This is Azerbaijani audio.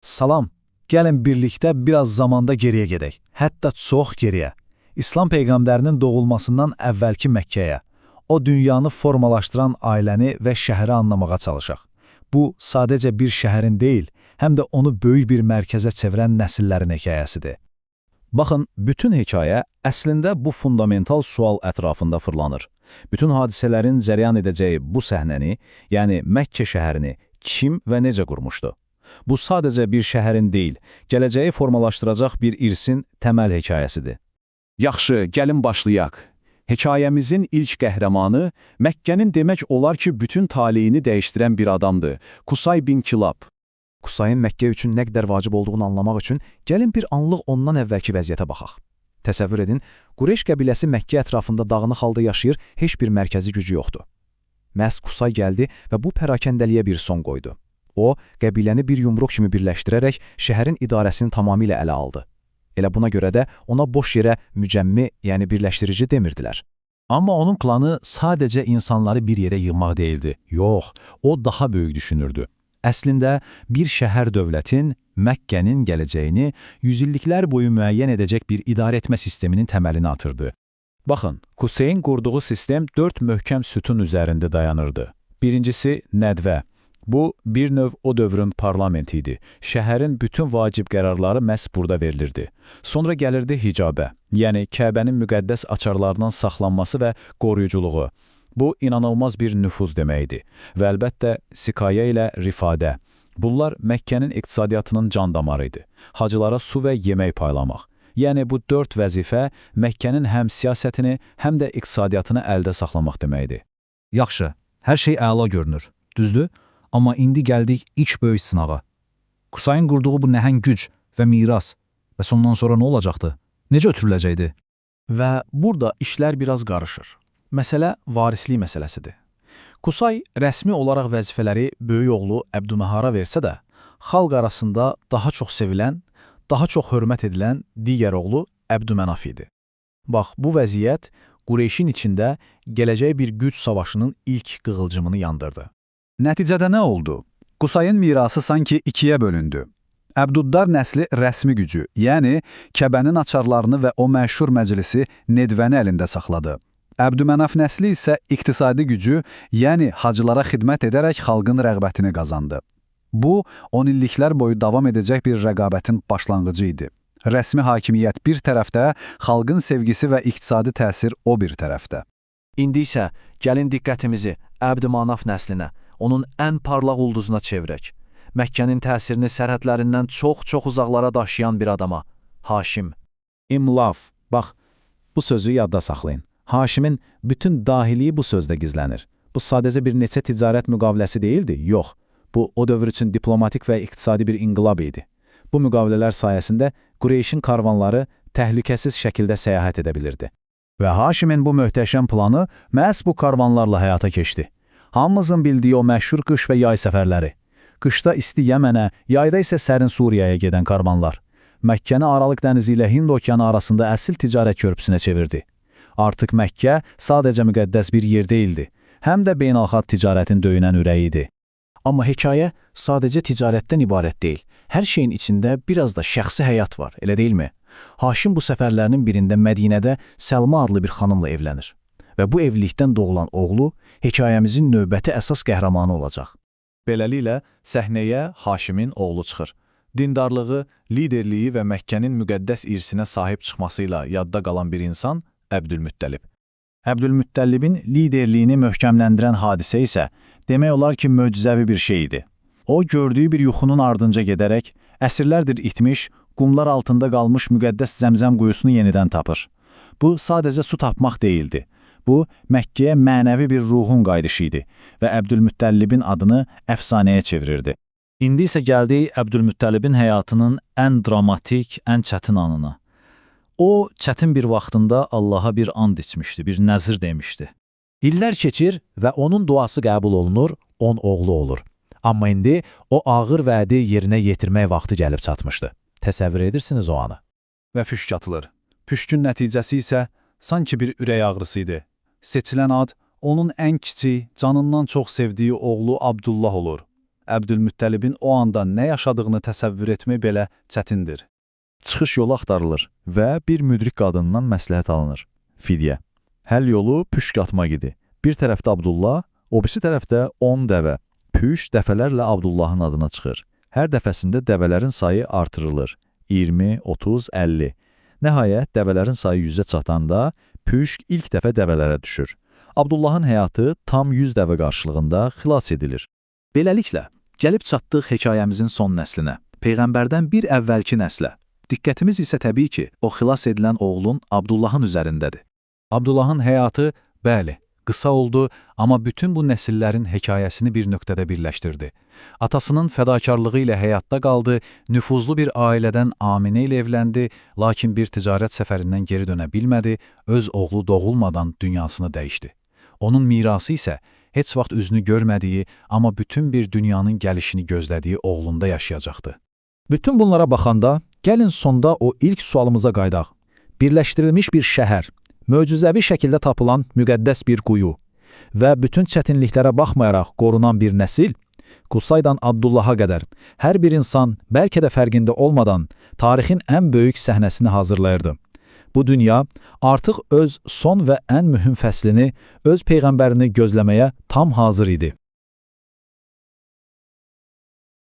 Salam. Gəlin birlikdə biraz zamanda geriyə gedək. Hətta çox geriyə. İslam peyğəmbərinin doğulmasından əvvəlki Məkkəyə. O dünyanı formalaşdıran ailəni və şəhəri anlamağa çalışaq. Bu, sadəcə bir şəhərin deyil, həm də onu böyük bir mərkəzə çevirən nəsillərin hekayəsidir. Baxın, bütün hekayə əslində bu fundamental sual ətrafında fırlanır. Bütün hadisələrin cərəyan edəcəyi bu səhnəni, yəni Məkkə şəhərini kim və necə qurmuşdu? Bu sadəcə bir şəhərin deyil, gələcəyi formalaşdıracaq bir irsin təməl hekayəsidir. Yaxşı, gəlin başlayaq. Hekayəmizin ilk qəhrəmanı Məkkənin demək olar ki, bütün taleyini dəyişdirən bir adamdır. Kusay bin Kilab. Kusayın Məkkə üçün nə qədər vacib olduğunu anlamaq üçün gəlin bir anlıq ondan əvvəlki vəziyyətə baxaq. Təsəvvür edin, Qureyş qəbiləsi Məkkə ətrafında dağınıq halda yaşayır, heç bir mərkəzi gücü yoxdur. Məhz Kusay gəldi və bu pərakəndəliyə bir son qoydu. O, qəbiləni bir yumruq kimi birləşdirərək şəhərin idarəsini tamamilə ələ aldı. Elə buna görə də ona boş yerə mücəmmi, yəni birləşdirici demirdilər. Amma onun planı sadəcə insanları bir yerə yığmaq deyildi. Yox, o daha böyük düşünürdü. Əslində, bir şəhər dövlətin, Məkkənin gələcəyini yüzilliklər boyu müəyyən edəcək bir idarə etmə sisteminin təməlini atırdı. Baxın, Kuseyin qurduğu sistem 4 möhkəm sütun üzərində dayanırdı. Birincisi, nədvə. Bu, bir növ o dövrün parlamenti idi. Şəhərin bütün vacib qərarları məhz burada verilirdi. Sonra gəlirdi hicabə, yəni Kəbənin müqəddəs açarlarının saxlanması və qoruyuculuğu. Bu, inanılmaz bir nüfuz deməkdir. Və əlbəttə, sikayə ilə rifadə. Bunlar Məkkənin iqtisadiyyatının can damarı idi. Hacılara su və yemək paylamaq. Yəni bu 4 vəzifə Məkkənin həm siyasətini, həm də iqtisadiyyatını əldə saxlamaq deməkdir. Yaxşı, hər şey əla görünür. Düzdür? Amma indi gəldik ilk böyük sınağa. Kusayın qurduğu bu nəhəng güc və miras bəs ondan sonra nə olacaqdı? Necə ötürüləcəkdi? Və burada işlər biraz qarışır. Məsələ varislik məsələsidir. Kusay rəsmi olaraq vəzifələri böyük oğlu Əbdüməhara versə də, xalq arasında daha çox sevilən, daha çox hörmət edilən digər oğlu Əbdümənaf idi. Bax, bu vəziyyət Qureyşin içində gələcək bir güc savaşının ilk qığılcımını yandırdı. Nəticədə nə oldu? Qusayın mirası sanki ikiyə bölündü. Əbduddar nəsli rəsmi gücü, yəni Kəbənin açarlarını və o məşhur məclisi Nedvəni əlində saxladı. Əbdümənaf nəsli isə iqtisadi gücü, yəni hacılara xidmət edərək xalqın rəğbətini qazandı. Bu, 10 illiklər boyu davam edəcək bir rəqabətin başlanğıcı idi. Rəsmi hakimiyyət bir tərəfdə, xalqın sevgisi və iqtisadi təsir o bir tərəfdə. İndi isə gəlin diqqətimizi Əbdümanaf nəslinə, onun ən parlaq ulduzuna çevirək. Məkkənin təsirini sərhədlərindən çox-çox uzaqlara daşıyan bir adama, Haşim. İmlaf. Bax, bu sözü yadda saxlayın. Haşimin bütün dahiliyi bu sözdə gizlənir. Bu sadəcə bir neçə ticarət müqaviləsi deyildi, yox. Bu, o dövr üçün diplomatik və iqtisadi bir inqilab idi. Bu müqavilələr sayəsində Qureyşin karvanları təhlükəsiz şəkildə səyahət edə bilirdi. Və Haşimin bu möhtəşəm planı məhz bu karvanlarla həyata keçdi. Hamımızın bildiyi o məşhur qış və yay səfərləri. Qışda isti Yəmənə, yayda isə sərin Suriyaya gedən karvanlar. Məkkəni Aralıq dənizi ilə Hind okeanı arasında əsl ticarət körpüsünə çevirdi. Artıq Məkkə sadəcə müqəddəs bir yer deyildi, həm də beynəlxalq ticarətin döyünən ürəyi idi. Amma hekayə sadəcə ticarətdən ibarət deyil. Hər şeyin içində biraz da şəxsi həyat var, elə deyilmi? Haşim bu səfərlərinin birində Mədinədə Səlma adlı bir xanımla evlənir. Və bu evlilikdən doğulan oğlu hekayəmizin növbəti əsas qəhrəmanı olacaq. Beləliklə, səhnəyə Haşimin oğlu çıxır. Dindarlığı, liderliyi və Məkkənin müqəddəs irsinə sahib çıxmasıyla yadda qalan bir insan Əbdülmüttəlib. Əbdülmüttəllibin liderliyini möhkəmləndirən hadisə isə demək olar ki, möcüzəvi bir şey idi. O, gördüyü bir yuxunun ardınca gedərək, əsrlərdir itmiş, qumlar altında qalmış müqəddəs Zəmzəm quyusunu yenidən tapır. Bu, sadəcə su tapmaq deyildi. Bu, Məkkəyə mənəvi bir ruhun qayıdışı idi və Əbdülmüttəllibin adını əfsanəyə çevirirdi. İndi isə gəldik Əbdülmüttəlibin həyatının ən dramatik, ən çətin anına. O, çətin bir vaxtında Allaha bir and içmişdi, bir nəzir demişdi. İllər keçir və onun duası qəbul olunur, 10 oğlu olur. Amma indi o ağır vədi yerinə yetirmək vaxtı gəlib çatmışdı. Təsəvvür edirsiniz o anı. Və püşk atılır. Püşkün nəticəsi isə sanki bir ürək ağrısı idi. Seçilən ad onun ən kiçik, canından çox sevdiyi oğlu Abdullah olur. Əbdülmüttəlibin o anda nə yaşadığını təsəvvür etmək belə çətindir. Çıxış yolu axtarılır və bir müdrik qadından məsləhət alınır. Fidyə. Həll yolu püşk atmaq idi. Bir tərəfdə Abdullah, o birisi tərəfdə 10 dəvə. Püşk dəfələrlə Abdullahın adına çıxır. Hər dəfəsində dəvələrin sayı artırılır. 20, 30, 50. Nəhayət, dəvələrin sayı 100-ə çatanda püşk ilk dəfə dəvələrə düşür. Abdullahın həyatı tam 100 dəvə qarşılığında xilas edilir. Beləliklə, gəlib çatdıq hekayəmizin son nəslinə, Peyğəmbərdən bir əvvəlki nəslə. Diqqətimiz isə təbii ki, o xilas edilən oğlun Abdullahın üzərindədir. Abdullahın həyatı, bəli, qısa oldu, amma bütün bu nəsillərin hekayəsini bir nöqtədə birləşdirdi. Atasının fədakarlığı ilə həyatda qaldı, nüfuzlu bir ailədən Aminə ilə evləndi, lakin bir ticarət səfərindən geri dönə bilmədi, öz oğlu doğulmadan dünyasını dəyişdi. Onun mirası isə heç vaxt üzünü görmədiyi, amma bütün bir dünyanın gəlişini gözlədiyi oğlunda yaşayacaqdı. Bütün bunlara baxanda, gəlin sonda o ilk sualımıza qayıdaq. Birləşdirilmiş bir şəhər, möcüzəvi şəkildə tapılan müqəddəs bir quyu və bütün çətinliklərə baxmayaraq qorunan bir nəsil, Qusaydan Abdullaha qədər hər bir insan bəlkə də fərqində olmadan tarixin ən böyük səhnəsini hazırlayırdı. Bu dünya artıq öz son və ən mühüm fəslini, öz peyğəmbərini gözləməyə tam hazır idi.